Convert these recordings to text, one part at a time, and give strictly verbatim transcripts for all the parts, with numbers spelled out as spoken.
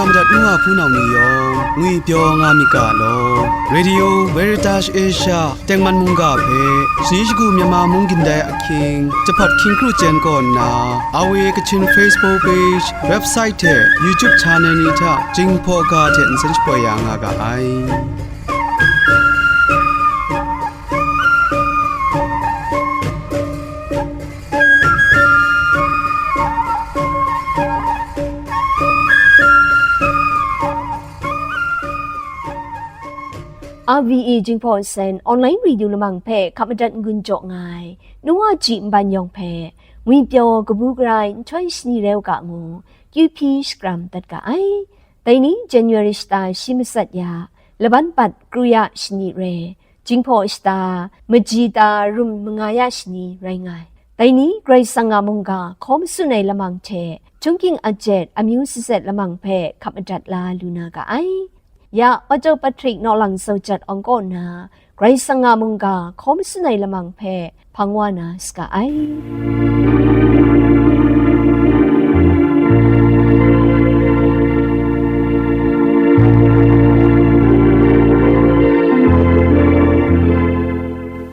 Madat nu wa hpunau ni yawng ngwipyaw nga myit ga law. Radio Veritas Asia tengman mungga hpe shani shagu Myanmar mung gindai ahkying, jahpawt hkying kru chyen kaw nna, R V A Kachin Facebook page, website hte YouTube channel ni hta Jinghpaw ga hte nsen shapoi ya nga ga ai. R V A Jinghpaw Nsen online radio lamang hpe hkap madat n-gun jaw nga ai, nu wa ji nban yawng hpe, ngwipyaw kabu gara ai nhtoi shani rai u ga ngu, kyu hpyi shakram dat ga ai. Dai ni January shata shi matsat ya, laban bat kru ya shani re, Jinghpaw shata maji ta rum manga ya shani rai nga ai. Dai ni Karai Kasang a mungga hkaw matsun ai lamang hte, htunghking ajet amyu sazet lamang hpe hkap madat la lu na ga ai. Ya, Otto Patrick Nawlang Zaujat awng kaw nna, Karai Kasang a mungga hkaw matsun ai lamang hpe hpang wa na saga ai.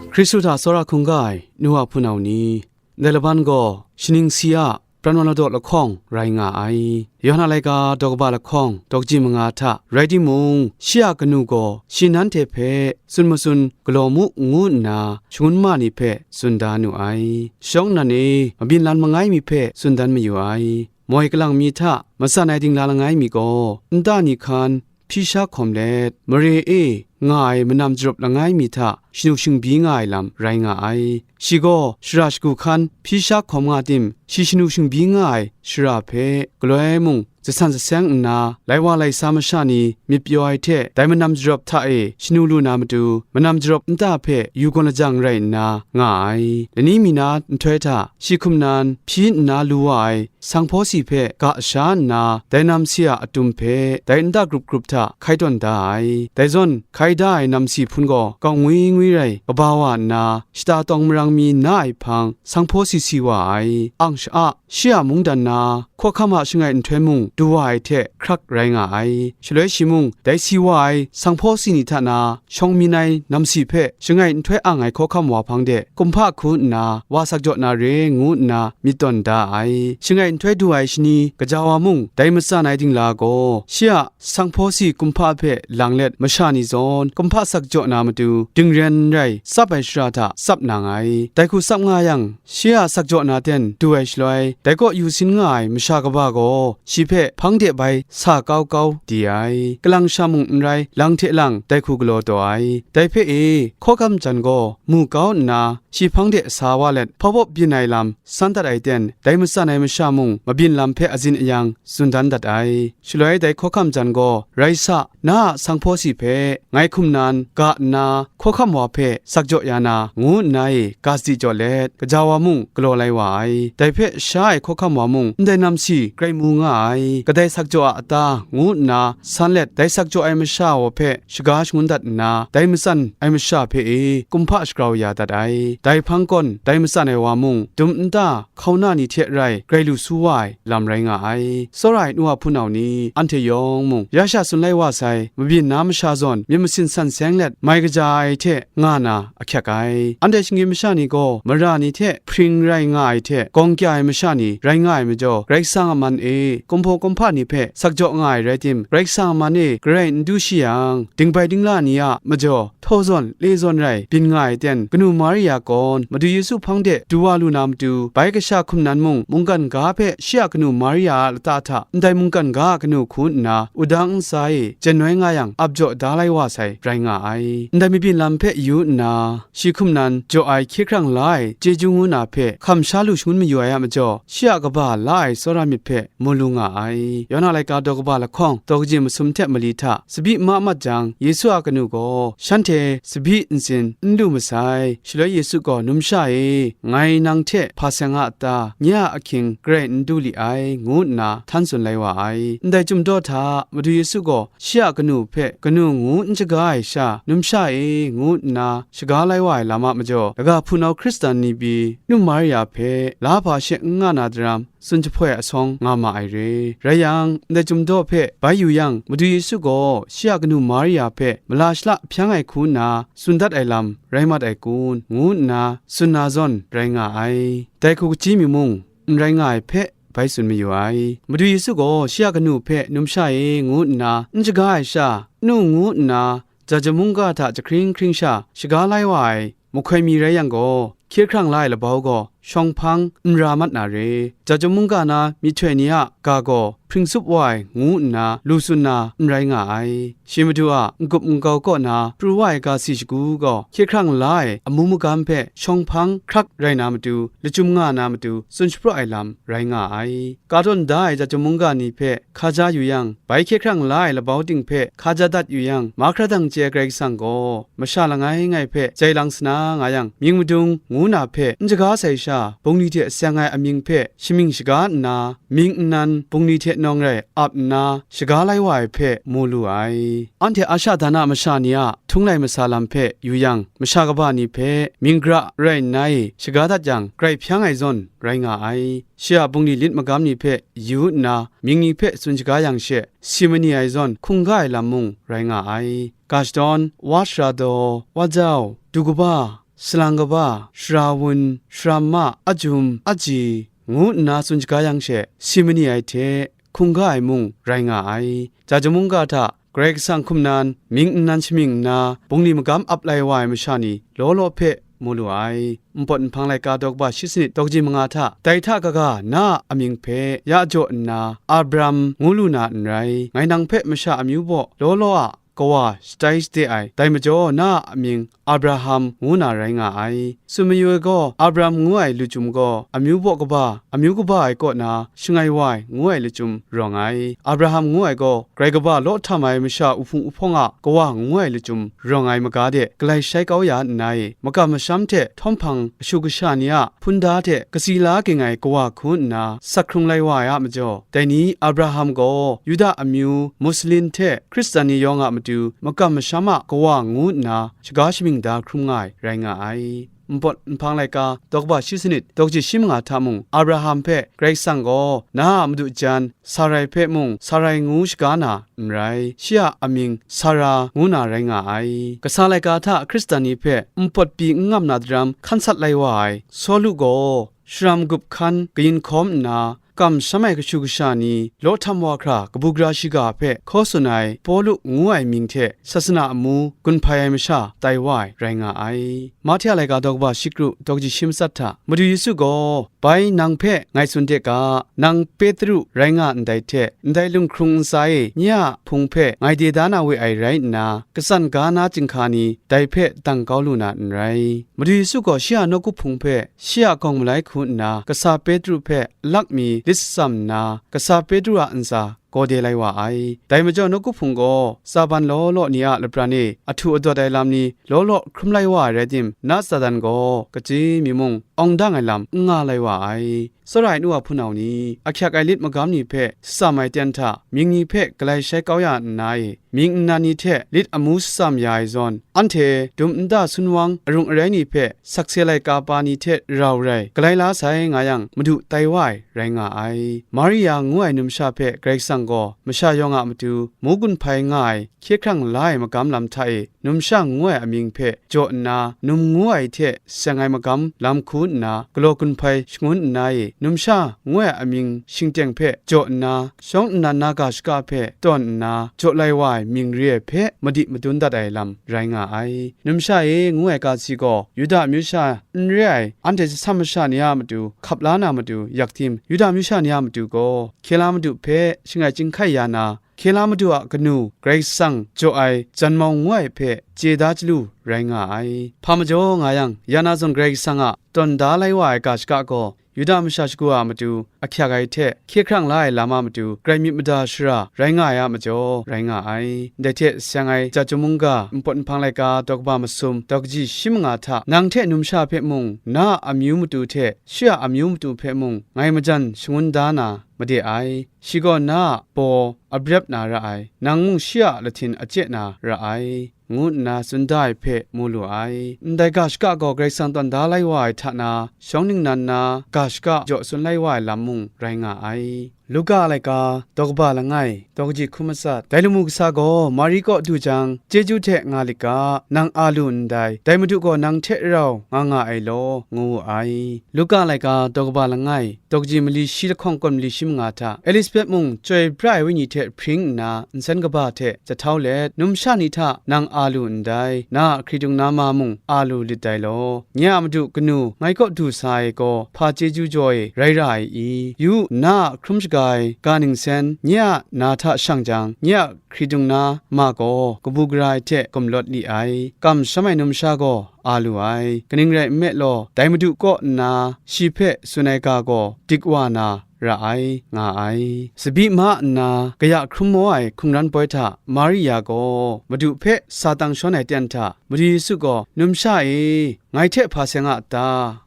Hkristu hta tsawra hkungga ai nu wa hpunau ni, ndai laban gaw shaning si a pran wa ladaw lahkawng rai nga ai. Yawhan a laika daw kaba lahkawng daw kaji manga hta rai timung, shi a kanu gaw shi nanhte hpe tsun matsun galaw mu ngu nna shangun ma ni hpe tsun da nu ai. Shawng nnan e, mabyin lan mangai mi hpe tsun dan mayu ai. Moi kalang mi hta matsan ai dingla langai mi gaw, nta ni hkan hpyi sha hkawm let, mare e nga ai manam jarup langai mi hta shanu shingbyi nga ai lam rai nga ai. Shi gaw shara shagu hkan hpyi sha hkawm nga tim, shi shanu shingbyi nga ai shara hpe galoi mung jasan jaseng nna, lai wa lai sa masha ni myit pyaw ai hte, dai manam jarup hta e shanu lu na matu, manam jarup nta hpe yu gawn lajang rai nna nga ai. Lani mi na nhtoi hta shi hkum nan hpyi nna lu wa ai sanghpaw si hpe ga sha nna, dai namsi a atum hpe dai nta grup grup hta hkai tawn da ai. Dai zawn hkai da ai namsi hpun gaw kau ngwi ngwi rai kaba wa nna, shata tawng marang mi na ai hpang sanghpaw si si wa ai. Ang sha-a, shi a mungdan na, hkawhkam a shangai nhtoi mung du wa ai hte hkrak rai nga ai. Shaloi shi mung dai si wa ai sanghpaw si ni hta na, shawng myin ai namsi hpe shangai nhtoi ang ai hkawhkam wa hpang de kumhpa hku nna wa sak jaw na re ngu nna myit tawn da ai. Shangai nhtoi du ai shani kaja wa mung dai matsan ai dingla gaw, shi a sanghpaw si kumhpa hpe lang let masha ni zawn kumhpa sak jaw na matu dingren n rai tsap ai shara hta tsap nang ai. Dai hku tsap nga yang, shi a sak jaw na ten du ai shaloi, dai kaw yu sin nga ai masha kaba gaw shi hpe hpang de bai sa kau kau di ai. Kalang sha mung n rai, lang hte lang dai hku galaw taw ai. Dai hpe e, hkawhkam jan gaw mu kau nna, shi hpang de sa wa let, hpawp byin ai lam san dat ai ten, dai matsan ai masha mung mabyin lam hpe azin ayang tsun dan dat ai. Shaloi dai hkawhkam jan gaw, rai sa, na a sanghpaw si hpe ngai hkum nan ga nna, hkawhkam wa hpe sak jaw ya na, ngu nna e ga sadi jaw let, kaja wa mung galaw lai wa ai. Dai hpe sha ai hkawhkam wa mung ndai namsi grai mu nga ai, kadai sak jaw a ta, ngu nna san let, dai sak jaw ai masha wa hpe shaga shangun dat nna, dai matsan ai masha hpe e kumhpa shagrau ya dat ai. Dai hpang gawn dai matsan ai wa mung dum nta hkauna ni hte rai grai lu su wa ai lam rai nga ai. Tsawra ai nu wa hpunau ni, anhte yawng mung ya sha tsun lai wa sai, mabyin na masha zawn myit masin san seng let mai kaja ai hte nga na ahkyak ai. Anhte shinggyim masha ni gaw mara ni hte hpring rai nga ai hte gawng kya ai masha ni rai nga ai majaw, Karai Kasang a man e kumhpaw kumhpa ni hpe sak jaw nga ai rai tim, Karai Kasang a man e garai n du shi yang, dingbai dingla ni a majaw htaw zawn le zawn rai byin nga ai ten, kanu Maria gaw Madu Yesu hpang de du wa lu na matu, bai kasha hkum nan mung mungkan ga hpe shi a kanu Maria a lata hta ndai mungkan ga a kanu hku nna wudang ntsa e jen noi nga yang ap jaw da lai wa sai rai nga ai. Ndai mabyin lam hpe yu nna, shi hkum nan jaw ai hkye hkrang la ai chyeju ngu na hpe hkam sha lu shangun mayu ai a majaw, shi a kaba la ai tsawra myit hpe mu lu nga ai. Yawna laika daw kaba lahkawng daw kaji masum hte mali hta tsabyi ma mat jang, Yesu a kanu gaw shanhte tsabyi ntsin n lu masai. Shaloi Yesu gaw, "Numsha e, ngai nang hte hpa seng a ta? Nye a ahkying garai n du li ai," ngu nna htan tsun lai wa ai. Ndai chyum daw hta, Madu Yesu gaw shi a kanu hpe kanu ngu n shaga ai sha, "Numsha e," ngu nna shaga lai wa ai lam a majaw, laga hpunau Hkristan ni pyi, nu Maria hpe la hpa she n nga na daram, tsun jahpoi asawng nga ma ai re. Rai yang, ndai chyum daw hpe bai yu yang, Madu Yesu gaw shi a kanu Maria hpe mala shala hpyang ai hku nna tsun dat ai lam rai mat ai kun, ngu nna tsun na zawn rai nga ai. Dai hku kaji mi mung, n rai nga ai hpe bai tsun mayu ai. Madu Yesu gaw shi a kanu hpe, "Numsha e," ngu nna n shaga ai sha, "Nu," ngu nna Jahtum mungga hta jahkring hkring sha shaga lai wa ai mahkoi mi rai yang gaw, hkye hkrang la ai labau gaw shawng hpang n ra mat na re. Jahtum mungga na myihtoi ni a ga gaw hpring tsup wa ai ngu nna lu tsun na n rai nga ai. Shi Madu a n-gup n-gau kaw na pru wa ai ga si shagu gaw hkye hkrang la ai amu magam hpe shawng hpang hkrak rai na matu, lachyum nga na matu, tsun shapraw ai lam rai nga ai. Ka tawn da ai Jahtum mungga ni hpe hka ja yu yang, bai hkye hkrang la ai labau ting hpe hka ja dat yu yang, mahkra dang chye ai Karai Kasang gaw masha langai ngai hpe jai lang sa na nga yang, mying madung ngu na hpe n shaga sai sha, bungli hte seng ai amying hpe shamying shaga nna, mying nnan bungli hte nawng rai ap nna, shaga lai wa ai hpe mu lu ai. Anhte Asha dan a masha ni a htung lai masa lam hpe yu yang, masha kaba ni hpe mying gara rai nna e shaga dat yang, grai hpyang ai zawn rai nga ai. Shi a bungli lit magam ni hpe yu nna, mying ni hpe tsun shaga yang she, si mani ai zawn hkungga ai lam mung rai nga ai. Ga shadawn, wa sara daw, wa jau, du kaba, salang kaba, sara wun, sara ma, ajum, aji, ngu nna tsun shaga yang she, si mani ai hte hkungga ai mung rai nga ai. Jahtum mungga hta Karai Kasang hkum nan mying nnan shamying nna, bungli magam ap lai wa ai masha ni law law hpe mu lu ai. Npawt nhpang laika daw kaba shi sanit daw kaji manga hta, dai hta kaga na a amying hpe ya jaw nna, Abram ngu lu na n rai. Ngai nang hpe masha amyu baw law law a kawa shatai shaden ai, dai majaw na a amying Abraham ngu na rai nga ai. Tsun mayu ai gaw, Abraham ngu ai lachyum gaw amyu baw kaba, amyu kaba ai kaw na shangai wa ai ngu ai lachyum rawng ai. Abraham ngu ai gaw, grai kaba law htam ai masha uhpung uhpawng a kawa ngu ai lachyum rawng ai maga de galai shai kau ya nna e, makam masham hte htawm hpang kashu kasha ni a hpunda hte kasi la ging ai kawa hku nna sak hkrung lai wa ai a majaw, dai ni Abraham gaw Yuda amyu, Muslim hte Hkristan ni yawng a matu makam masham a kawa ngu nna shaga shamying da hkrum nga ai rai nga ai. Npawt nhpang laika daw kaba shi sanit daw kaji shi manga hta mung, Abraham hpe Karai Kasang gaw, "Na a madu jan Sarai hpe mung Sarai ngu shaga na n rai, shi a amying Sara ngu na rai nga ai." Kasa laika hta Hkristan ni hpe npawt pyi n ngam na daram hkan sat lai wa ai Sawlu gaw, sharam gup hkan kayin hkawm nna, kamsham ai kashu kasha ni, law htam wa hkra kabu gara shiga hpe hkaw tsun ai Pawlu ngu ai mying hte sasana amu gun hpai ai masha tai wa ai rai nga ai. Mahte a laika daw kaba shi kru daw kaji shi matsat hta, Madu Yesu gaw, "Bai nang hpe ngai tsun de ga, nang Petru rai nga ndai hte, ndai lunghkrung ntsa e nye a hpung hpe ngai de da na we ai rai nna, katsan ga na chyinghka ni dai hpe dang kau lu na n rai." Madu Yesu gaw shi a nawku hpung hpe shi a gawng malai hku nna, kasa Petru hpe lak mi lit shatsam nna, kasa Petru a ntsa gaw de lai wa ai. Dai majaw nawku hpung gaw tsaban law law ni a lapran e ahtu adawt ai lam ni law law hkrum lai wa ai rai tim, na Satan gaw kaji mi mung awng dang ai lam n nga lai wa ai. Tsawra ai nu wa hpunau ni, ahkyak ai lit magam ni hpe shatsam ai ten hta mying ni hpe galai shai kau ya nna e, mying nnan ni hte lit amu shatsam ya ai zawn, anhte dum nta sunwang arung arai ni hpe sakse laika pa ni hte rau rai galai la sai nga yang, Madu tai wa ai rai nga ai. Maria ngu ai numsha hpe Karai Kasang gaw masha yawng a matu mu gun hpai nga ai hkye hkrang la ai magam lam hta e, numsha ngu ai amying hpe jaw nna, num ngu ai hte seng ai magam lam hku nna, galaw gun hpai shangun nna e, numsha ngu ai amying shingteng hpe jaw nna, shawng nnan na ga shaka hpe tawn nna, jaw lai wa ai mying re ai hpe madi madun dat ai lam rai nga ai. Numsha e ngu ai ga si gaw, Yuda amyu sha n re ai, anhte jahtam masha ni a matu hkap la na matu, yak tim, Yuda amyu sha ni a matu gaw, Hkyela Madu hpe shangai chyinghkai ya na, Hkyela Madu a kanu Karai Kasang jaw ai janmau ngu ai hpe chye da chyalu rai nga ai. Hpa majaw nga yang, ya na zawn Karai Kasang a tawn da lai wa ai ga shaka gaw, Yuda masha shagu a matu ahkyak ai hte hkye hkrang la ai lam a matu grai myit mada shara rai nga ai a majaw, rai nga ai. Ndai hte seng ai Jahtum mungga npawt nhpang laika daw kaba masum daw kaji shi manga hta, nang hte numsha hpe mung, na a amyu matu hte shi a amyu matu hpe mung, ngai majan shangun da na made ai. Shi gaw na a baw abrep na ra ai, nang mung shi a lahtin achye na ra ai, ngu nna tsun da ai hpe mu lu ai. Ndai ga shaka gaw Karai Kasang tawn da lai wa ai hta na, shawng ningnan na ga shaka jaw tsun lai wa ai lam mung rai nga ai. Luka a laika, daw kaba langai, daw kaji hkun matsat. Dai lamu kasa gaw Mari kaw du jang, chyeju hte nga lit ga, nang a lu ndai, dai Madu gaw nang hte rau nga nga ai law, ngu wu ai. Luka a laika, daw kaba langai, daw kaji mali shi lahkawng kawn mali shi manga hta, Elisabet mung chyoi pra ai wenyi hte hpring nna, nsen kaba hte jahtau let, numsha ni hta nang a lu ndai, na a hkridung na ma mung a lu lit dai law. Nye a madu kanu ngai kaw du sa ai gaw, hpa chyeju jaw e rai ra ai i? Yu u, na a hkrum shaga ai ga ningsen nye a na hta shang jang, nye a hkridung na ma gaw kabu gara ai hte gumlawt li ai. Kamsham ai numsha gaw a lu ai. Kaning rai nme law, dai Madu kaw nna shi hpe tsun ai ga gaw dik wa na ra ai, nga ai. Tsabyi ma nna kaya hkrum maw ai hkungran poi hta Maria gaw Madu hpe sa tang shawn ai ten hta, Madu Yesu gaw, "Numsha e, ngai hte hpa seng a ta?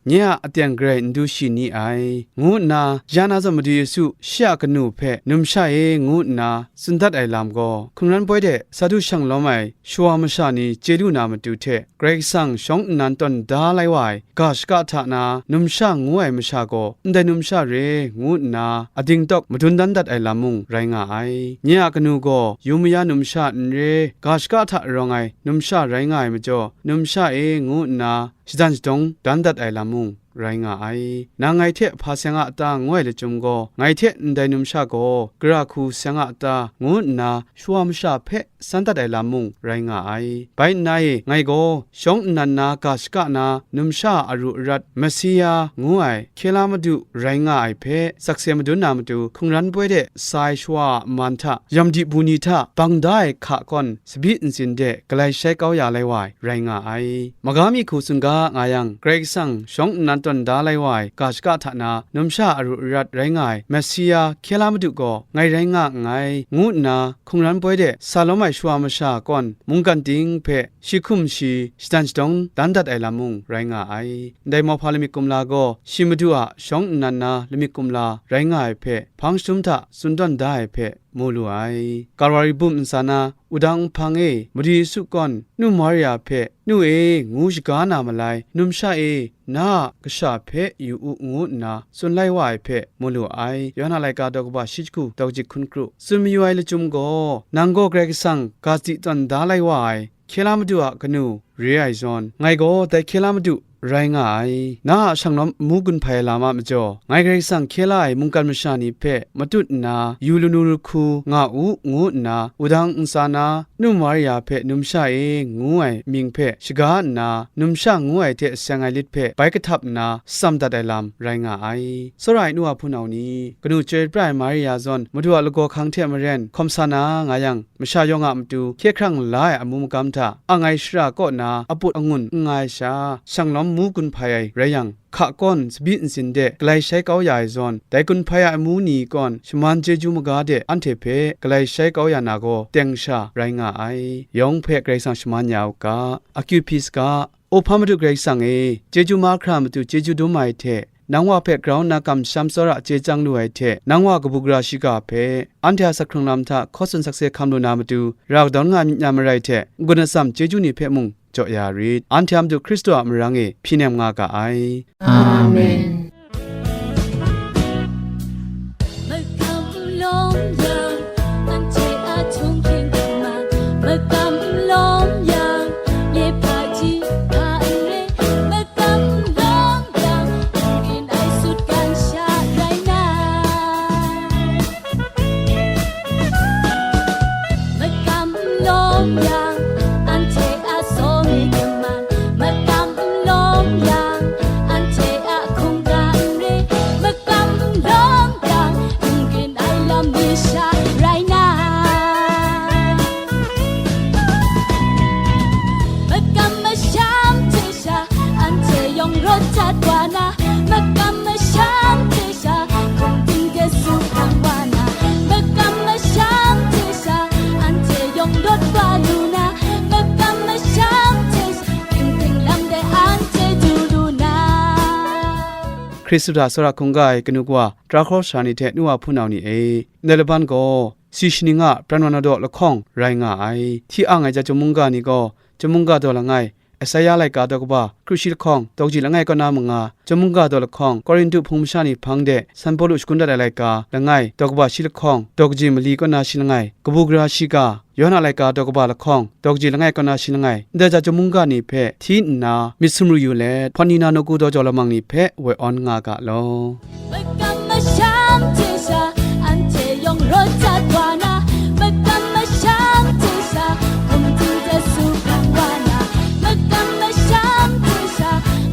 Nye a aten garai n du shi ni ai," ngu nna, ya na zawn Madu Yesu shi a kanu hpe, "Numsha e," ngu nna tsun dat ai lam gaw, hkungran poi de sa du shang lawm ai shawa masha ni chye lu na matu hte, Karai Kasang shawng nnan tawn da lai wa ai ga shaka hta na numsha ngu ai masha gaw, ndai numsha re ngu nna ading tawk madun dan dat ai lam mung rai nga ai. Nye a kanu gaw yu maya numsha n re, ga shaka hta rawng ai numsha rai nga ai majaw, "Numsha e," ngu nna shadan shadawng dan dat ai lam mung rai nga ai. Nang ngai hte hpa seng a ta ngu ai lachyum gaw, ngai hte ndai numsha gaw gara hku seng a ta ngu nna shawa masha hpe san dat ai lam mung rai nga ai. Bai nna e, ngai gaw shawng nnan na ga shaka na numsha aru arat Mesia ngu ai hkye la Madu rai nga ai hpe sakse madun na matu, hkungran poi de sa ai shawa a man hta, yam di bu ni hta bang da ai hka kawn tsabyi ntsin de galai shai kau ya lai wa ai rai nga ai. Maga mi hku tsun ga nga yang, Karai Kasang shawng nnan tawn da lai wa ai ga shaka hta na numsha aru arat rai nga ai Mesia hkye la Madu gaw ngai rai nga nngai, ngu nna hkungran poi de sa lawm ai shawa masha kawn mungkan ting hpe shi hkum shi shadan shadawng dan dat ai lam mung rai nga ai. Ndai mauhpa lamik kumla gaw shi Madu a shawng nnan na lamik kumla rai nga ai hpe, hpang jahtum hta tsun tawn da ai hpe mu lu ai. Karwari bum ntsa na wudang nhpang e Madu Yesu kawn, Nu Maria hpe, "Nu e," ngu shaga na malai, "Numsha e, na a kasha hpe yu u," ngu nna tsun lai wa ai hpe mu lu ai. Yawhan a laika daw kaba shi jahku daw jik hkun kru. Tsun mayu ai lachyum gaw, nang gaw Karai Kasang ga tsawt tawn da lai wa ai hkye la Madu a kanu re ai zawn, ngai gaw dai hkye la Madu rai nga ai. Na a shanglawm amu gun hpai ai lam a majaw, ngai Karai Kasang hkye la ai mungkan masha ni hpe matut nna, yu lanu lahku nga u, ngu nna wudang ntsa na Nu Maria hpe numsha e ngu ai mying hpe shaga nna, numsha ngu ai hte seng ai lit hpe bai kahtap nna tsam dat ai lam rai nga ai. Tsawra ai nu wa hpunau ni, kanu chyoi pra ai Maria zawn Madu a lagaw hkang hte maren hkawm sa na nga yang, masha yawng a matu hkye hkrang la ai amu magam hta ang ai shara kaw na aput angun n nga ai sha, shanglawm mu gun hpai ai rai yang, hka kawn tsabyi ntsin de galai shai kau ya ai zawn, dai gun hpai ai amu ni kawn shaman chyeju maga de anhte hpe galai shai kau ya na gaw teng sha rai nga ai. Yawng hpe Karai Kasang shaman ya u ga. Akyu hpyi saga. Opa Madu Karai Kasang e, chyeju mahkra matu chyeju dum ai hte, nang wa hpe grau nna kamsham tsawra chye chyang lu ai hte, nang wa kabu gara shiga hpe, anhte a sak hkrung lam hta hkaw tsun sakse hkam lu na matu, ra kadawn nga myit na marai hte, n-gun atsam chyeju ni hpe mung jaw ya rit. Anhte a Madu Hkristu a marang e hpyi nem nga ga ai. Amen. Magam lawm yang, anhte a htunghking hkam ai. Magam lawm yang, nye hpaji hpa n re. Magam lawm yang, n rin ai sutgan sha rai na. Magam lawm yang, anhte a saw mi kaman. Magam lawm yang, anhte a hkungga n re. Magam lawm yang, n rin ai lam mi sha rai na. Magam masham hte sha, anhte yawng rawt dat wa na. Magam masham hte sha, hkungding de su hkang wa na. Magam masham hte sha, anhte yawng rawt wa lu na. Magam masham hte sha, hkungding lam de anhte du lu na. Hkristu hta tsawra hkungga ai kanu kawa, tara hkawr sara ni hte nu wa hpunau ni e, ndai laban gaw, si shaning a pran wan daw lahkawng rai nga ai. Hti ang ai chyum mungga ni gaw, chyum mungga daw langai, Asaia laika daw kaba hkru shi lahkawng, daw kaji langai kaw na manga, Chyum mungga daw lahkawng, Korinhtu hpung masha ni hpang de San Pawlu shagun dat ai laika langai, daw kaba shi lahkawng, daw kaji mali kaw na shi langai, kabu gara shiga, Yawhan a laika daw kaba lahkawng, daw kaji langai kaw na shi langai, ndai ja Chyum mungga ni hpe hti nna myit sumru yu let, hpawt ni na nawku daw jau lamang ni hpe woi awn nga ga law. Makam masham hte sha, anhte yawng rawt dat wa na, makam masham hte sha, hkum ting hte su hkang wa na, makam masham hte sha,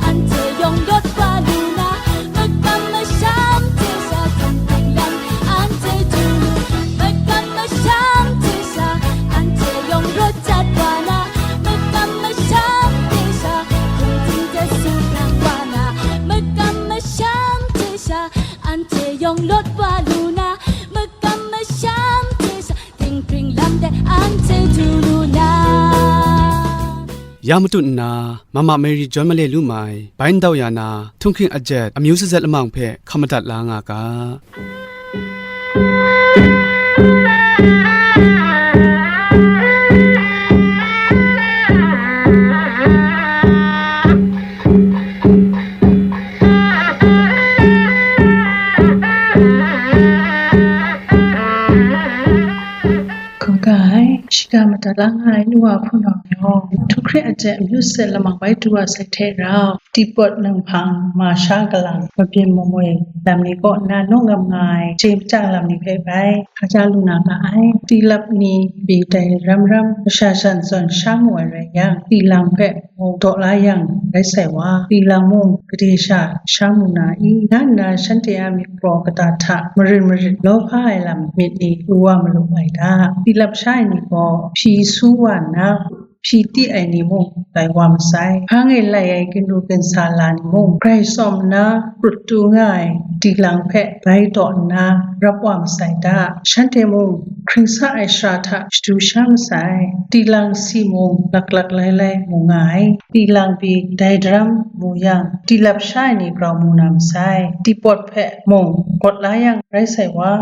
anhte yawng lawt wa lu na, makam masham hte sha, hkum ting lam anhte du lu, makam masham hte sha, anhte yawng rawt dat wa na, makam masham hte sha, hkum ting hte su hkang wa na, makam masham hte sha, anhte yawng lawt wa lu na, makam masham hte sha, dinghpring lam de anhte du lu na. Ya matut nna, Mama Mary John Male lu mai, bai ndau ya na, htunghking ajet, amyu sazet lamang hpe hkam madat la nga ga. Hkungga ai, shiga madat la nga ai nu wa hpunau yawng, Hkristu hte amyu sazet lamang bai du wa sai hte rau, Dipawt nang hpang ma sha kalang, mabyin mamoi lam ni kaw nna nawngam nga ai, chye machyang lam ni hpe bai, hkaja lu na ga ai. Dilap ni pyi dai ram ram, masha shan zawn sha mu ai rai yang, dilang hpe mu daw la yang rai sai wa, dilang mung gade sha sha mu na i? Nga nna shanhte a myit kraw kata hta marin marit lawhpa ai lam myit ni pru wa malu ai ta? Dilap sha ai ni gaw hpyi su wa nna, hpyi ti ai ni mung tai wa masai. Hpang e lai ai ginru ginsa la ni mung, grai tsawm nna krut tu nga ai dilang hpe bai daw nna rap wa masai ta? Shanhte mung hkring sa ai shara hta shadu sha masai. Dilang si mung laklak lai lai mu nga ai. Dilang pyi dai daram mu yang, dilap sha ai ni grau mu na masai. Dipawt hpe mung gawt la yang rai sai wa,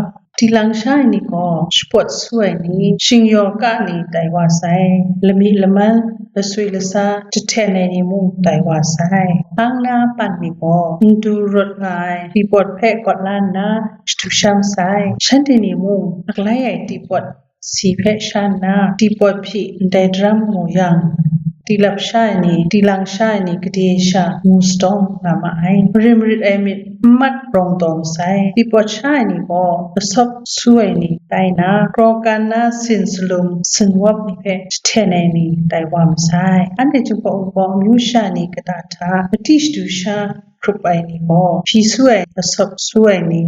dilang sha ai ni gaw shapawt su ai ni, shingyaw ka ni tai wa sai. Lami laman, laswi lasa, jahten ai ni mung tai wa sai. Hpang na pan ni gaw ndu rawt nga ai dipawt hpe gawt la nna shadu sha masai. Shanhte ni mung aklai ai dipawt si hpe sha nna, dipawt hpyi ndai daram mu yang, dilap sha ai ni, dilang sha ai ni gade sha mu sadawng nga ma ai. Marin marit ai myit n mat rawng taw masai. Dipawt sha ai ni gaw lasawp su ai ni tai na, kraw kan na sin salum sinwap ni hpe jahten ai ni tai wa masai. Anhte Jinghpaw Wunpawng amyu sha ni kata hta madi shadu sha hkrup ai ni gaw, hpyi su ai, lasawp su ai ni,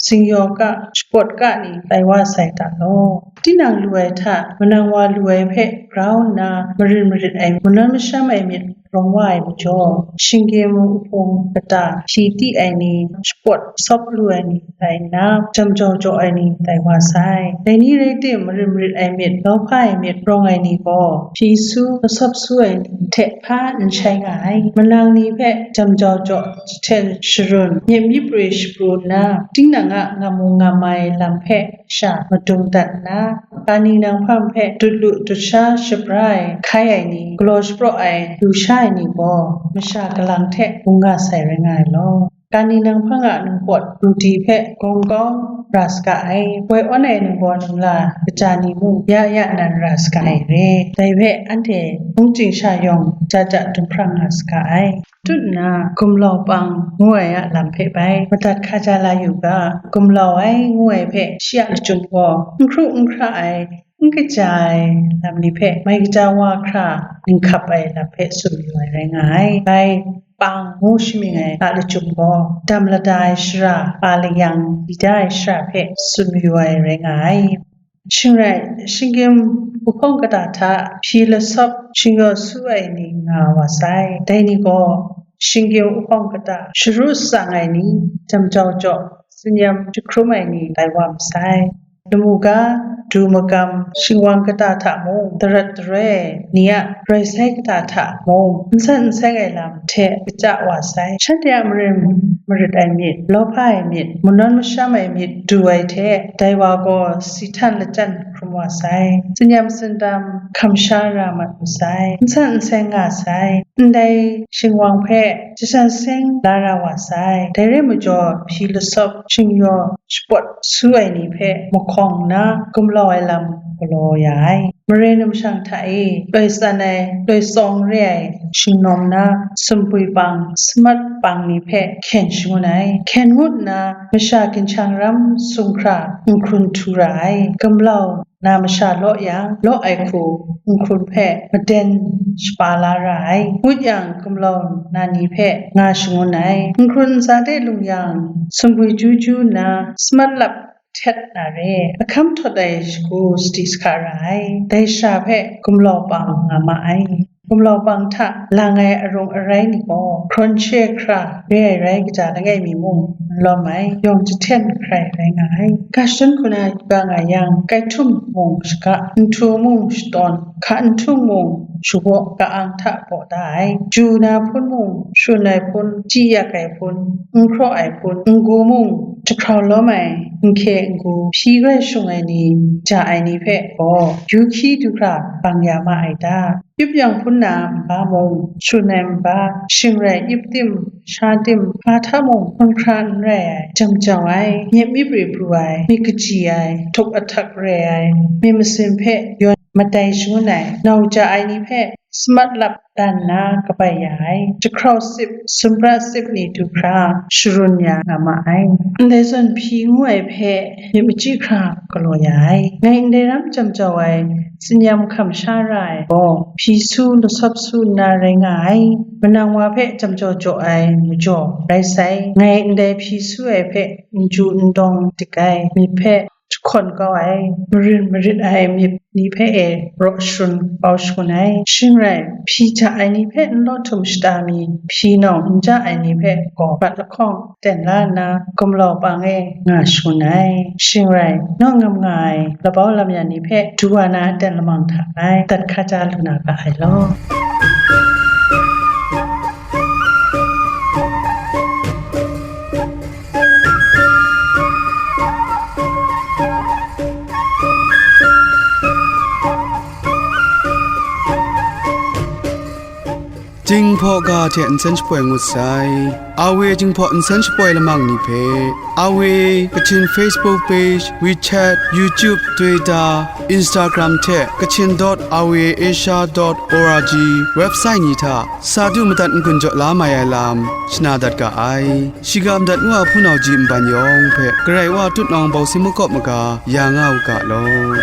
singyaw ka, shapawt ka ni tai wa sai ta law? Tinang lu ai hta manang wa lu ai hpe grau nna marin marit ai, manawn masham ai myit rawng wa ai majaw, shinggyim uhpung kata hpyi ti ai ni, shapawt sawp lu ai ni tai nna, jam jau jaw ai ni tai wa sai. Dai ni rai tim, marin marit ai myit, lawhpa ai myit rawng ai ni gaw, hpyi su, lasawp su ai ni hte hpa n shai nga ai. Manang ni hpe jam jau jaw, jahten sharun, myit myi pre shapru nna, tinang a ngam mu ngam ai lam hpe sha madung dat nna, kani nang hpang hpe dut lu dut sha shabra ai, hkai ai ni, galaw shapraw ai, lu sha ai ni gaw, masha kalang hte bung nga sai rai nga ai law. Kani nang hpang a ningpawt nti hpe gawng gawng ra saga ai, woi awn ai ningbaw ningla kaja ni mung ya ya nan ra saga ai re. Dai hpe anhte hpung ching sha yawng ja ja dumhprang nga saga ai. Tut nna, gumlau pang ngu ai a lam hpe bai madat hkaja la yu ga, gumlau ai ngu ai hpe shi a lachyum gaw, n hkru n hkra ai, n kaja ai lam ni hpe mai kaja wa hkra ninghkap ai lam hpe tsun yu ai rai nga ai. Bai, pang ngu shamying ai a lachyum gaw, dam lada ai shara, pa layang di da ai shara hpe tsun yu ai rai nga ai. Shing rai, shinggyim uhpawng kata hta hpyi lasawp shingyaw su ai ni nga wa sai. Dai ni gaw, shinggyim uhpawng kata sharu tsang ai ni, jam jau jaw, tsin-yam jahkrum ai ni tai wa masai. Lamu ga, du magam, shingwang kata hta mung, darat daroi ni a roi sai kata hta mung, n san n seng ai lam hte kaja wa sai. Shanhte a marin marit ai myit, lawhpa ai myit, manawn masham ai myit du ai hte, dai wa gaw si htan lachyan hkrum wa sai. Tsinyam tsindam hkam sha ra mat wu sai. N san n seng nga sai. Ndai shingwang hpe jasan seng la ra wa sai. Dai rai majaw, hpyi lasawp shingyaw shapawt su ai ni hpe mahkawng nna, gumlau ai lam galaw ya ai. Mare numshang hta e, loi tsan ai, loi tsawng re ai shingnawm na, sumpwi pang, samat pang ni hpe hkyen shangun ai. Hkyen ngut nna, masha ginchang ram sumhkra n hkrun htu ra ai. Gumlau na masha law yang, law ai hku n hkrun hpe maden shapa la ra ai. Ngut yang, gumlau na ni hpe nga shangun ai. N hkrun ntsa de lung yang, sumpwi ju ju nna, samat lap htet na re, ahkam htawt ai shagu sadi sahka ra ai. Dai sha hpe gumlau pang nga ma ai. Gumlau pang hta lang ai arung arai ni gaw, hkrawn she hkra re ai rai kaja langai mi mung n lawm ai, yawng jahten hkrai rai nga ai. Ga shadawn hku na yu ga nga yang, kai htum mung shaga, nhtu mung shatawn, hka nhtung mung shawaw ka-ang hta baw da ai. Ju na hpun mung, shrun ai hpun, chyi yak ai hpun, n hkraw ai hpun, n-gu mung, jahkrau lawm ai, n hkye n-gu, hpyi grai shung ai ni ja ai ni hpe gaw, yu hkyi du hkra bang ya ma ai ta? Yup yang hpun na nba mung, shrun ai nba, shing rai yup tim, sha tim, hpa hta mung, hkun hkra n rai ai, jam jau ai, myit myit pru pru ai, myit kaji ai, htuk ahtak re ai, myit masin hpe yawn matai shangun ai, nau ja ai ni hpe samat lap dan nna kabai ya ai, jahkrau sip, sumra sip ni du hkra sharun ya nga ma ai. Ndai zawn hpyi ngu ai hpe myit machyi hkra galaw ya ai. Ngai ndai ram jam jau ai, tsinyam hkam sha ra ai gaw, hpyi su lasawp su nna rai nga ai. Manang wa hpe jam jau jaw ai majaw rai sai. Ngai ndai hpyi su ai hpe n ju n dawng dik ai myit hpe jahkawn kau ai, marin marit ai myit ni hpe e raw sharun kau shangun ai. Shing rai, hpyi ja ai ni hpe n law htum shata mi, hpyi nawng n ja ai ni hpe gaw bat lahkawng ten la nna, gumlau pang e nga shangun ai. Shing rai, naw ngam nga ai labau lam ya ni hpe du wa na aten lamang hta rai dat hkaja lu na ga ai law. Jinghpaw ga hte nsen shapoi ngut sai. Awe Jinghpaw nsen shapoi lamang ni hpe, Awe Kachin Facebook page, WeChat, YouTube, Twitter, Instagram hte Kachin dot awe asia dot org website ni hta sa du madat n-gun jaw la mai ai lam shana dat ga ai. Shiga madat ngu a hpunau ji nban yawng hpe Karai Wa tutnawng bawsing makawp maga ya nga u ga law.